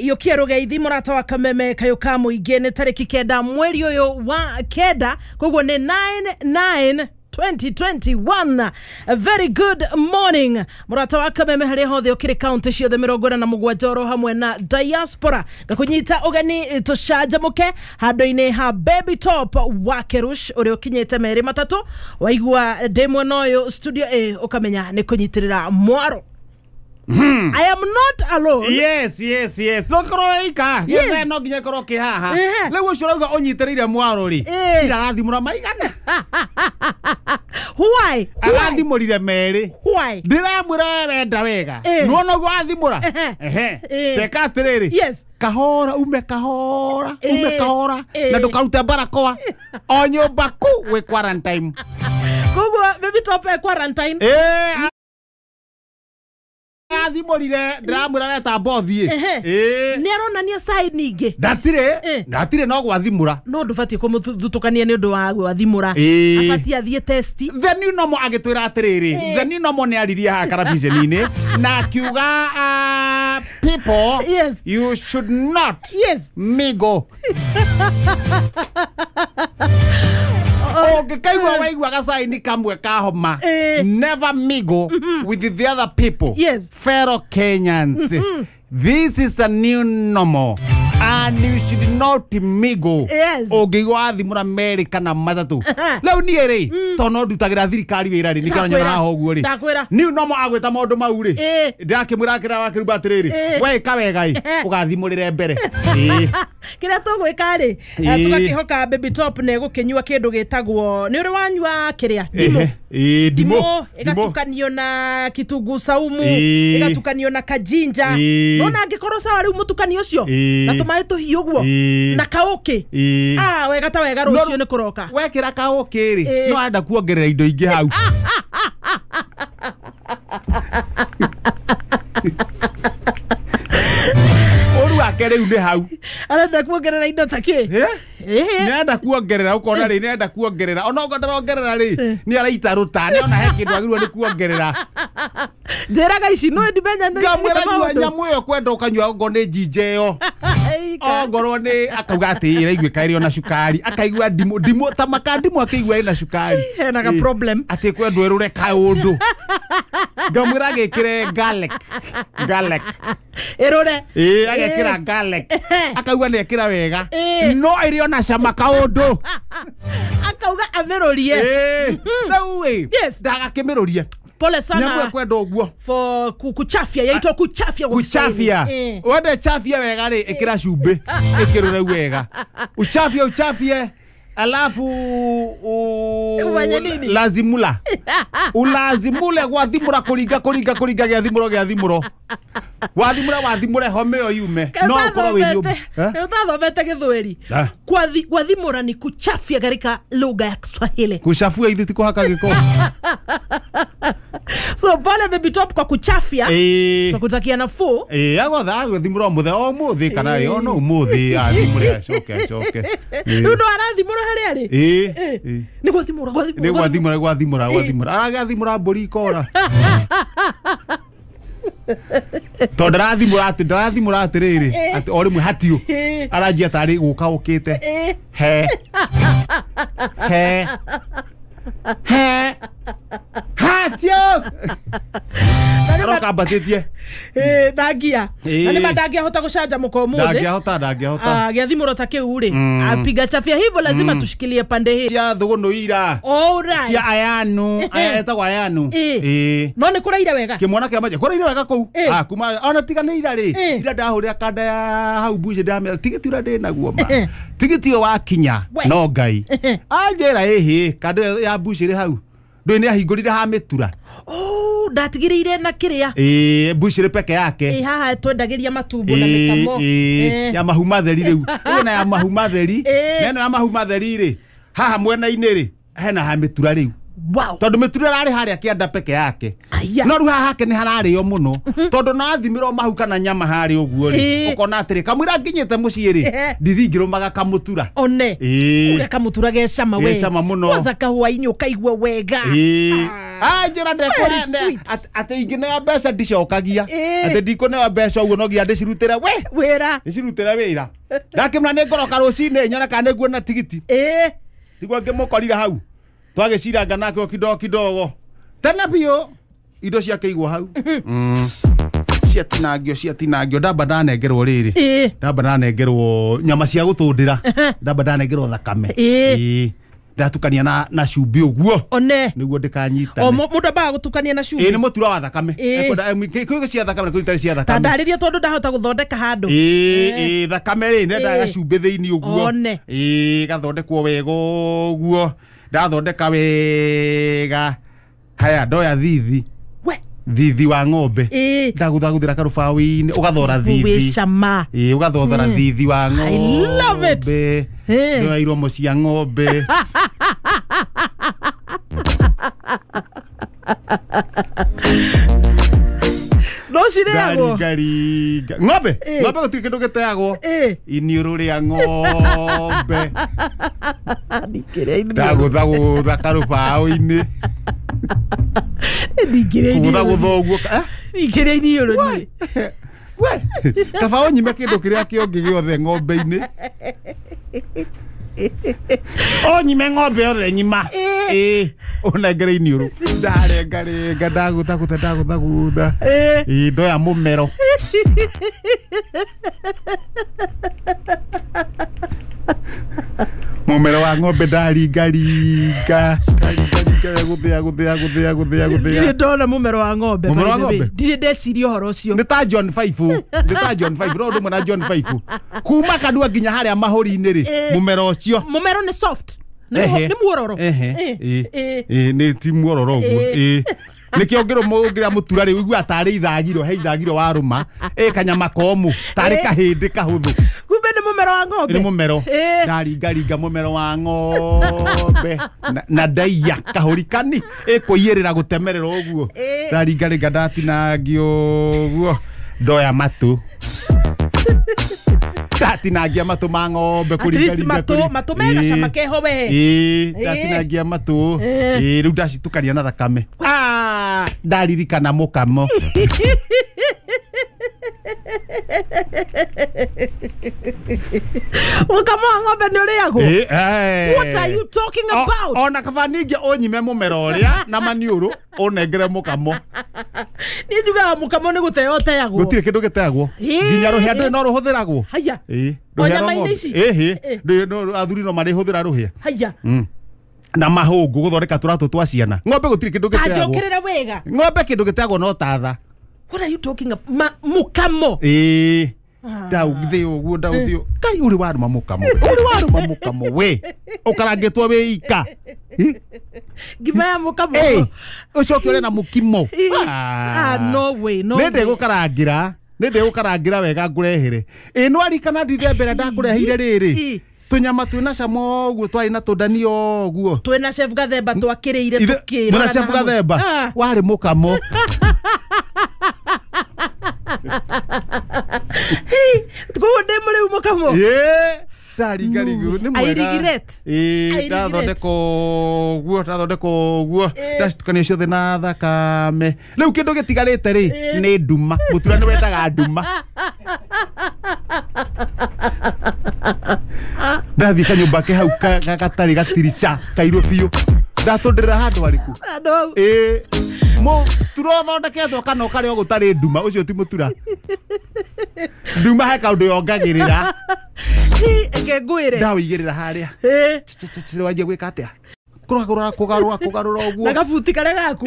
Yokia rugeithi murata wa Kameme kayo ka muingi ni tariki 9 mweri uyu wa 9 koguo ni 9/9 2021. A very good morning murata wa Kameme haria hothe ukiri county ciothe 47 oro hamwe na diaspora ngakunyita ugeni tucanjamuke handu-ini ha Baby Top wa Kerush uria ukinyite meri matatu waigua ndi mwena uyu studio A ukamenya ni kunyitirira mwaro. I am not alone. Yes, yes, yes. No koro ika. Yes, no nginya koro ki haha. Riu ucio rauga unyitiriire mwaro ri. Ira arathimura maigana. Why? Arathimurire meri. Why? Ndiramwira wenda wega. Nuona uguo athimura. Ehe. Teka atiriri. Yes. Kahora ume kahora, ume kahora. Na ndukarute barakoa. O nyumba ku we quarantine. Koguo Baby Top e quarantine. Eh. Athimurire ndiramwira weta bothi eh ni aronania side ningi ndatire no gwathimura no ndubatie kumuthutukania ni undu wa gwathimura abatie athie test. The new normal agitwira atiriri, the new normal ni aririe haha karabiceni-ini na akiuga people, yes, you should not, yes, mingle. Ũngĩkaigua waigua gacaini kamwe ka homa, never mingle with the other people. Yes. Fellow Kenyans, this is a new normal and you should not mingle. Yes. Ũngĩigua wathimũra merĩ kana matatũ rĩu niĩ rĩ tondũ no ndutagĩra thirikari wĩra rĩ nĩkĩo nyona haha ũguo rĩ new normal agwĩta maũndũ mau rĩ ndĩrakĩmwĩra kĩrĩa wakĩruba atĩrĩrĩ weka wega ĩ ũgathimũrĩre mbere. Kĩrĩa tũgwĩka rĩ tũgakĩhoka Baby Top nĩ gũkĩnyua kĩndũ gĩtagwo nĩ ũrĩ wanyua kĩrĩa ndimũ. Ndimũ ĩgatukanio na kitunguu saumu, ĩgatukanio na kajinja. Nona angĩkorwo sawa rĩu mũtukanio ũcio na tũmaĩ tũhiũ ũguo na kaũkĩ, ah wega ta wega rũciũ nĩ kũroka. Wekĩra kaũkĩ rĩ no arenda kuongerera indo ingĩ hau. Ũru wake rĩu nĩ hau arenda kuongerera indo ta kĩ nĩarenda kuongerera ũkona rĩ nĩarenda kuongerera ona okorwo ndarongerera rĩ nĩ araita rũta nĩona he kĩndũ agĩrĩirwo nĩ kuongerera. Njĩraga ici no ndimenya ngamwĩra nyua nyamũ ĩyo kwenda ũkanyua ongorwo nĩ njinja ĩyo ongorwo nĩ akauga atĩ ĩraiguĩka ĩrĩ ona cukari akaigua ndimũ ndimũ ta makandimũ akĩigua ĩna cukari hena ga problem atĩ kwendwo ĩrũre kaũndũ ngamwĩra agĩkĩre garlic garlic ĩrũre ĩĩ agekĩra garlic akauga nĩekĩra wega no ĩrĩ ona cama kaũndũ akauga amĩrũrie rĩu ĩ ndagakĩmĩrũrie. Pole sana kwenda ũguo for kuchafia yaitwa kuchafia kwa kuchafia. Wende chafia wega rĩ ĩkĩra cumbĩ ĩkĩrũre wega uchafie uchafie alafu lazimula ulazimule gwathimura kũringa kũringa kũringa gĩathimũro gĩathimũro wathimũra wathimũre homa ĩyo yume no ũkorwo wĩ nyũmba. Utathomete Gĩthweri. Gwathimũra ni kuchafia katika lugha ya Kiswahili. Kuchafua ithi ti kũhaka gĩko. So pole Baby Top kwa kuchafia. Tukutakia nafuu. Agotha agũthimũra mũthenya o mũthĩ kana ĩ no ũmũthĩ athimũre acoke acoke. Rĩu no arathimũra harĩa rĩ? Nĩ gwathimũra gwathimũra. Nĩ gwathimũra gwathimũra gwathimũra. Aragathimũra mbũri ikora. Tondũ ndarathimũra atĩ ndarathimũra atĩrĩrĩ atĩ o rĩmwe hatiu aranjia tarĩ gũka ũkĩte he he he hatio aroka ambatĩtie ndangia na nĩ ndangĩahota gũcanjamũka ũmũthĩ ndangĩahota ndangĩahota gĩathimũro ta kĩu rĩ apiga chafia hivyo lazima tushikilie pande hii cia thũgũnũ ira cia ayanu etagwo ayanu no nĩ kũraira wega kĩmwana kĩa maja kũraire wega kũu kuma ona tiga nĩ ira rĩ ira ndahũrĩra kanda ya hau mbuci ndamera tigiti ũrĩa ndĩ naguo ma tigiti ũyũ wakinya no Ngai anjĩra ĩhĩ kanda ya mbuci ĩrĩ hau ndũĩ nĩ ahingũrire ha mĩtura. Oh, ndatigĩrĩire na kĩrĩa mbucĩrĩ peke yake haha twendagĩria matumbo na mĩkamo ya mahu matheri rĩu ĩyo na ya mahu matheri na ĩno ya mahu matheri rĩ haha mwena-inĩ rĩ hena ha mĩtura rĩu. Wow. Tondu mitura rari haria kianda peke yake. Aya. No ru haha hake ni harario muno. Tondu na athimirwo mahu kana nyama hari uguo ri. Ukona atiri kamwira nginyite mucii ri. Ndithi ngirumaga kamutura. One. Uria kamutura ge cama we. Ge cama muno. Kwanza kahwaini ukaigua wega. Ah njira ndekora ati ingineo mbeca ndicokagia. Ati ndikuneo mbeca uguo no nginya ndicirutire we. Wira. Ndicirutire wira. Ndakimra ni ngoroka rucini nyona kana niguona tigiti. Tiguo ngimukorire hau. Twagiciranga nake kidogo kidogo tena biũ indo ciake igwo hau. Ciatinangio ndamba ndanengerwo rĩrĩ, ndamba ndanengerwo nyama cia gũtũndĩra, ndamba ndanengerwo thakame, ndatukania na cumbĩ ũguo nĩguo ndĩkanyitane. O mũndũ ambaga gũtukania na cumbĩ. Nĩ mũtura wa thakame, ekwenda kwĩ cia thakame kwĩ itarĩ cia thakame. Ta ndarĩrie tondũ ndahota gũthondeka handũ. Thakame rĩ nendaga gacumbĩ thĩinĩ ũguo, gathondekwo wega ũguo. Ndathondeka wega. Haya ndoya thithi. We. Thithi wa ng'ombe. Ndaguthaguthira karubaũ-inĩ ugathora thithi. Wĩ cama. Ugathora thithi wa ng'ombe. I love it. Ndoya iromo cia ng'ombe. No cireagwo. Ngaringa. Ng'ombe. Ng'ombe gũtirĩ kĩndũ gĩteagwo. Iniũrũ rĩa ng'ombe. Ndagũthagũtha karubaũ-inĩ. Kũgũthagũtha ũguo. Ndingĩrĩa iniũrũ niĩ. We. Kaba ũnyime kĩndũ kĩrĩa kĩongĩ gĩothe ng'ombe-inĩ. Ũnyime ng'ombe yothe nyima. Ũnengere iniũrũ. Ndarengarenga ndagũthagũtha ndagũthagũtha. Ndoya mũmero. Mũmero wa ng'ombe ndaringaringa. Ndaringaringa gũthĩa gũthĩa gũthĩa gũthĩa gũthĩa. Ndirĩ ndona mũmero wa ng'ombe. Mũmero wa ng'ombe? Ndirĩ ndeciria ũhoro ũcio. Nĩ ta John Five. Nĩ ta John Five. No ũndũ ũmwe na John Five. Kuma kanua nginya harĩa mahũri-inĩ rĩ, mũmero ũcio. Mũmero nĩ soft. Nĩ muororo. Nĩ ti muororo ũguo. Nĩkĩo ũngĩrĩa mũtura rĩ ũiguaga tarĩ ithagiro, he ithagiro warũma, kanyama komũ, tarĩ kahĩndĩ kahũthũ. Kumbe nĩ mũmero wa ng'ombe. Nĩ mũmero. Ndaringaringa mũmero wa ng'ombe na ndaiya kahũri kani ĩkũiyĩrĩra gũtemerera ũguo. Ndaringaringa ndatinangia ũguo ndoya matũ. Ndatinangia matũ ma ng'ombe kũringaringa. At least matũ mega cama keho we. Ndatinangia matũ. Rĩu ndacitukania na thakame. Ndaririkana mũkamo. Mũkamo wa ng'ombe nĩ ũrĩagwo? What are you talking about? Ona kaba ningĩ ũnyime mũmero ũrĩa na maniũrũ ũnengere mũkamo. Niĩ njugaga mũkamo nĩ gũteo ũteagwo. Gũtirĩ kĩndũ gĩteagwo. Nginya rũhĩa ndũĩ no rũhũthĩragwo. Haya. O nyama-inĩ ici? Athuri no marĩhũthĩra rũhĩa. Haya. Na mahũngũ gũthondeka tũratũ twa ciana. Ng'ombe gũtirĩ kĩndũ gĩteagwo. Ta njokerera wega. Ng'ombe kĩndũ gĩteagwo no tatha. What are you talking about? Mũkamo. Ndauthĩ ũguo ndauthĩ. Kai ũrĩ warũma mũkamo. Ũrĩ warũma mũkamo we. Ũkarangĩtwo wĩ ika. Ngima ya mũkamo. Ũcoke ũrĩe na mũkimo. No way, no way. Nĩ ndĩgũkarangĩra. Nĩ ndĩgũkarangĩra wega ngũrehere. No arikana ndithia mbere ndakũreheire rĩrĩ. Tũnyama twĩna cama ũguo twarĩ na tũndania ũguo. Twĩna Chef Gathemba twakĩrĩire tũkĩrora. Mwĩna Chef Gathemba warĩ mũkamo. Koguo ndĩ mũrĩu mũkamo. Ndaringaringa nĩ mwega. I regret. Ndathondeka ũguo ndathondeka ũguo ndacitukania ciothe na thakame. Rĩu kĩndũ gĩtigarĩte rĩ nĩ nduma. Mũtura nĩ wendaga nduma. Ndathiĩ kanyũmba ke hau gatarĩ gatirica kairũ biũ. Ndatũndĩrĩra handũ harĩkũ? Mũtura ũthondeketwo kana ũkarĩo gũtarĩ nduma ũcio ti mũtura. Nduma he kaũndũ yongagĩrĩra. Reke ngwĩre. Ndawĩigĩrĩra harĩa. Wanjia gwĩka atĩa? Kũgarũra kũgarũra kũgarũra ũguo. Na gabuti karĩa gaku.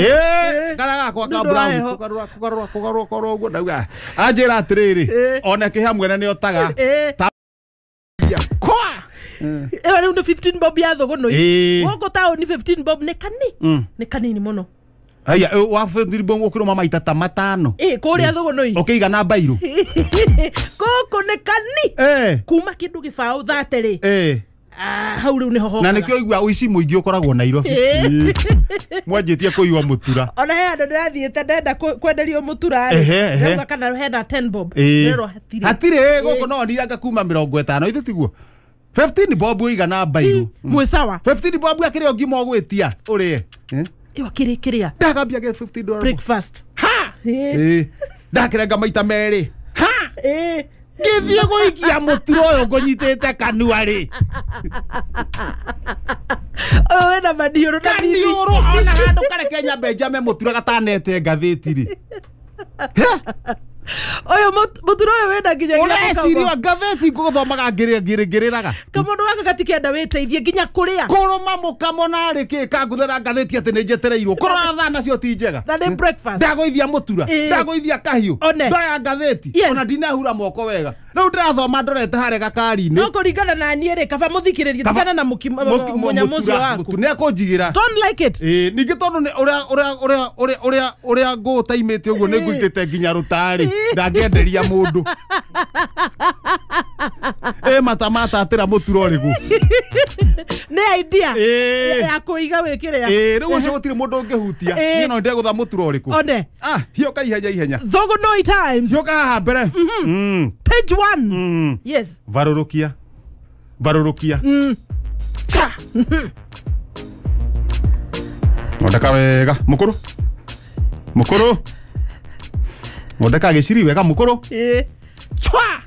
Karĩa gakwa ka brown kũgarũra kũgarũra kũgarũra kũgarũra ũguo ndauga. Anjĩra atĩrĩrĩ, ona kĩha mwene nĩ otaga. Kwa. Ĩyo rĩu nĩ 15 bob ya thũgũnũi. Gũkũ taũni 15 bob nĩ kani. Nĩ kanini mũno. Aya, wa 15 bob ũkĩrũma maita ta matano. Kũrĩa thũgũnũi. Ũkĩigana mbairũ. Gũkũ nĩ kani. Kuma kĩndũ gĩbaũ 30 rĩ. Hau rĩu nĩho na nĩkĩo igua ũici mũingĩ ũkoragwo Nairobi. Mwanjĩtie kũiywo mũtura. Ona he andũ ndĩrathiĩte ndenda kwenderio mũtura rĩ, ndauga kana hena 10 bob, ndĩrerwo hatirĩ. Hatirĩ gũkũ no niranga kuma 50 ithe tiguo. 15 bob ũigana mbairũ. Mwĩ sawa. 15 bob akĩrĩ o ngima ũgwĩtia ũrĩe. Ĩyo kĩrĩ kĩrĩa? Ndagambia ge $15 breakfast. Ha! Ndakirenga maita merĩ. Ha! Ngĩthiĩ gũikia mũtura ũyũ ngũnyitĩte kanua rĩ. Ũyũ wĩna maniũrũ na maniũrũ ona handũ kareke nyambe njame mũtura gatanete ngathĩti rĩ. Ũyũ mũtura ũyũ wĩna nginya ũreciria ngathĩti ngũgũthomaga ngĩrĩraga. Kamũndũ gaka gatikenda wĩteithie nginya kũrĩa. Kũrũma mũkamo narĩ kĩ kangũthera ngathĩti atĩ nĩ njetereirwo. Kũrora thaa nacio ti njega. Na nĩ breakfast. Ndagũithia mũtura, ndagũithia kahiũ, ndoya ngathĩti ona ndinahura moko wega. Rĩu ndĩrathoma ndorete harĩa gakari-inĩ. No kũringana na niĩ rĩ, kaba mũthikĩrĩrie tigana na mũnyamũ ũcio waku. Nĩ ekũnjigĩra. Don't like it. Ningĩ tondũ nĩ ũrĩa ngũtaimĩte ũguo nĩ ngũitĩte nginya rũtarĩ. Ndangĩenderia mũndũ. Mata matatĩra mũtura ũrĩkũ. Nĩ idea ya kũiga wĩkĩrĩa. Rĩu ũcio gũtirĩ mũndũ ũngĩhutia. Niĩ no ndegũtha mũtura ũrĩkũ. One. Hiũka ihenya ihenya. Thogonoi Times. Hiũka haha mbere. Page 1. Yes. Varũrũkia. Varũrũkia. Cha. Thondeka wega mũkũrũ. Mũkũrũ. Thondeka gĩciri wega mũkũrũ. Chwa.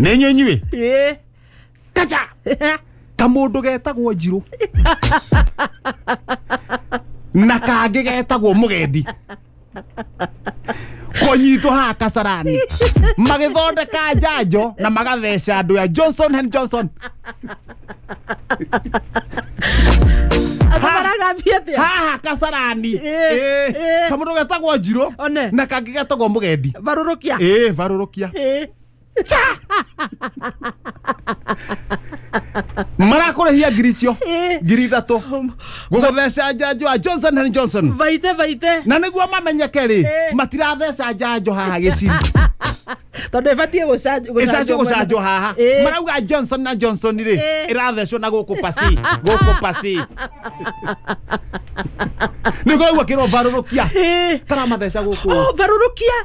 Nĩ inyuĩ inyuĩ. Kacha. Kamũndũ getagwo Njirũ. Na kangĩ getagwo Mũgendi. Kũnyitwo haha Kasarani. Magĩthondeka njanjo na magatheca andũ ya Johnson and Johnson. Haha Kasarani. Kamũndũ getagwo Njirũ na kangĩ getagwo Mũgendi. Varũrũkia. Varũrũkia. Cha. Marakũrĩhia ngiri icio ngiri ithatũ gũgũtheca njanjo ya Johnson and Johnson. Vaite vaite. Na nĩguo mamenyeke rĩ, matiratheca njanjo haha gĩciri. Tondũ ĩbatiĩ gũcanjwo haha. Marauga Johnson na Johnson rĩ, ĩrathecwo na gũkũ pasi, gũkũ pasi. Nĩguo rĩu akĩrwo varũrũkia. Karamatheca gũkũ. Varũrũkia.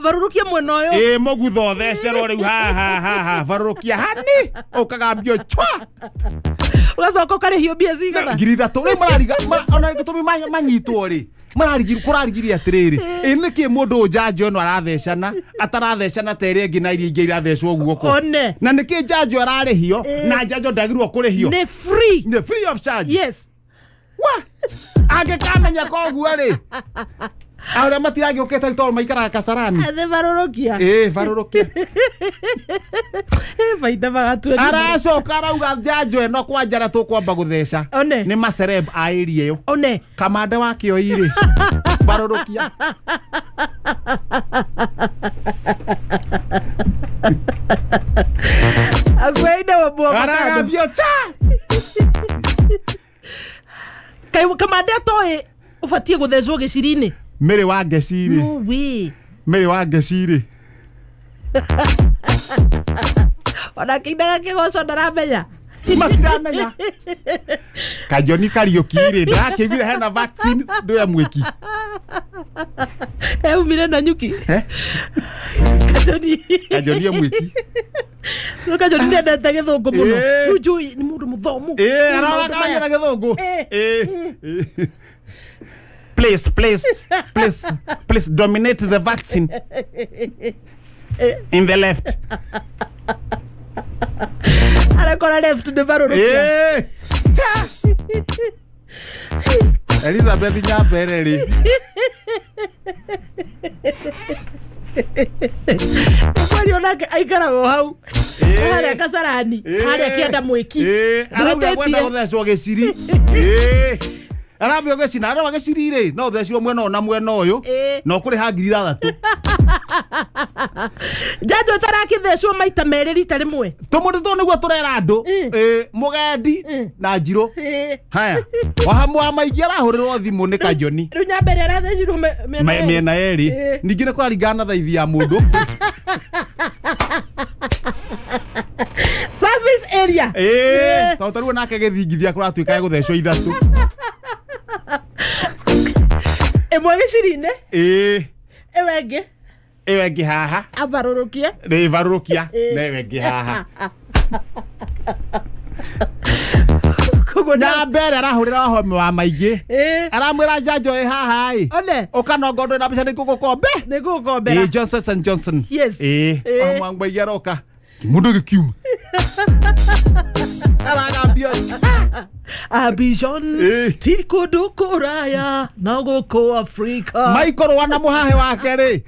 Varũrũkia mwena ũyũ. Mũgutho thecerwo rĩu haha haha varũrũkia hani ũkagambio chwa. Ũgacoka ũkarĩhio mbia cigana? Ngiri ithatũ. Rĩu marariga ona gĩtũmi manyitwo rĩ. Kũrarigiri atĩrĩrĩ, ĩ nĩkĩ mũndũ njanjo ĩno arathecana atarathecana ta ĩrĩa ĩngĩ na iria ingĩ irathecwo guoko. One. Na nĩkĩ njanjo ararĩhio na njanjo ndagĩrĩirwo kũrĩhio. Nĩ free. Nĩ free of charge. Yes. Wa! Angĩkamenya koguo rĩ, arĩa matiragĩũkĩte tondũ maikaraga Kasarani. Thĩ varũrũkia. Varũrũkia. Baita magatue. Aracoka arauga njanjo ĩno kwa njara tũkwamba gũtheca. One. Nĩ macereb a area ĩyo. One. Kamande wa Kĩoi rĩ. Varũrũkia. Agweine wa mwa. Aragambio cha. Kamande atoĩ ũbatiĩ gũthecwo gĩciri-inĩ. Mĩrĩ wa ngeci rĩ. No way. Mĩrĩ wa ngeci rĩ. Ona kĩinaga kĩgoco ndaramenya. Matiramenya. Kajoni Kariũki rĩ, ndĩrakĩiguire hena vaccine ndũya mwĩki. Eumire na nyuki. Kajoni. Kajoni mwĩki. Rĩu Kajoni nĩendete gĩthũngũ mũno. Rĩu njũĩ nĩ mũndũ mũthomu. Araragia na gĩthũngũ. Please, please, please, please dominate the vaccine in the left. Arakora left nĩ varũrũkia. Elizabeth Nyambere rĩ. Kwani onake aikaraga hau. Harĩa Kasarani, harĩa kĩenda mwĩki. Arauga mwena gũthecwo gĩciri. Arambio gĩciri, arauga gĩciri rĩ, no ũthecwo mwena ũyũ na mwena ũyũ, na ũkũrĩha ngiri ithathatũ. Njanjo ĩtarakĩthecwo maita merĩ rita rĩmwe. Tũmũndũ tũũ nĩguo tũrera andũ, Mũgendi na Njirũ. Haya, wa maingĩ arahũrĩrwo thimũ nĩ Kajoni. Rĩu Nyambere arathecirwo mĩena yerĩ. Ningĩ nĩ kũraringana na thaithi ya mũndũ. Sawa. Service area. Ĩĩ, tondũ tarĩu nake gĩthingithia kũratuĩka gũthecwo ithatũ. Ĩmwe gĩciri-inĩ. Ĩĩ. Ĩyo ĩngĩ. Ĩyo ĩngĩ haha. Abarũrũkie. Nĩ barũrũkia na ĩyo ĩngĩ haha. Koguo Na mbere arahũrĩra wahome wa maingĩ. Aramwĩra njanjo ĩ haha ĩ. One. Ũkanonga ũndũ na mbeca nĩ ngũgũkombe. Nĩ ngũgũkombera. Ĩĩ, Johnson and Johnson. Yes. Ĩĩ. Ĩĩ. Wa maingĩ aroka. Kĩmũndũ gĩkiuma. Aragambio. Abidjan Ĩĩ. ti kũndũ kũraya no gũkũ Afrika. Michael wana mũhahe wake rĩ.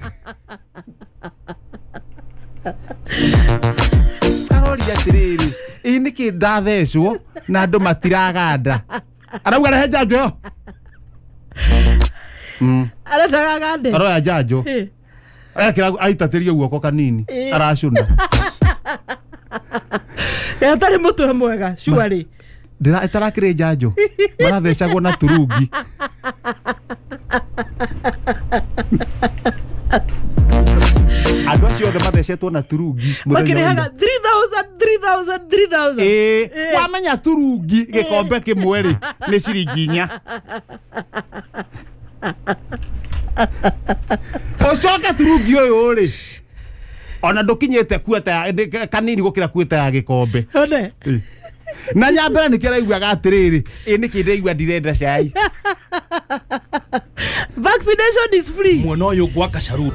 Aroria atĩrĩrĩ, ĩ nĩkĩ ndathecwo na andũ matiraganda. Arauga rehe njanjo ĩyo. Arendaga gande. Aroya njanjo. Arekĩra aitatĩrio guoko kanini. Aracũna. Atarĩ mũtwe mwega surely. Ndĩra ĩtarakĩrĩ njanjo. Marathecagwo na turungi. Andũ acio othe mathecetwo na turungi. Makĩrĩhaga 3000 3000 3000. Ĩĩ, wamenya turungi gĩkombe kĩmwe rĩ nĩ ciringi 4. Ũcoke turungi ũyũ rĩ ona ndũkinyĩte kueta kanini gũkĩra kueta ya gĩkombe. One. Na nyambere nĩkĩo araiguaga atĩrĩrĩ, ĩ nĩkĩ ndĩraigua ndirenda cai. Vaccination is free. Mwena ũyũ gwa Gacaru.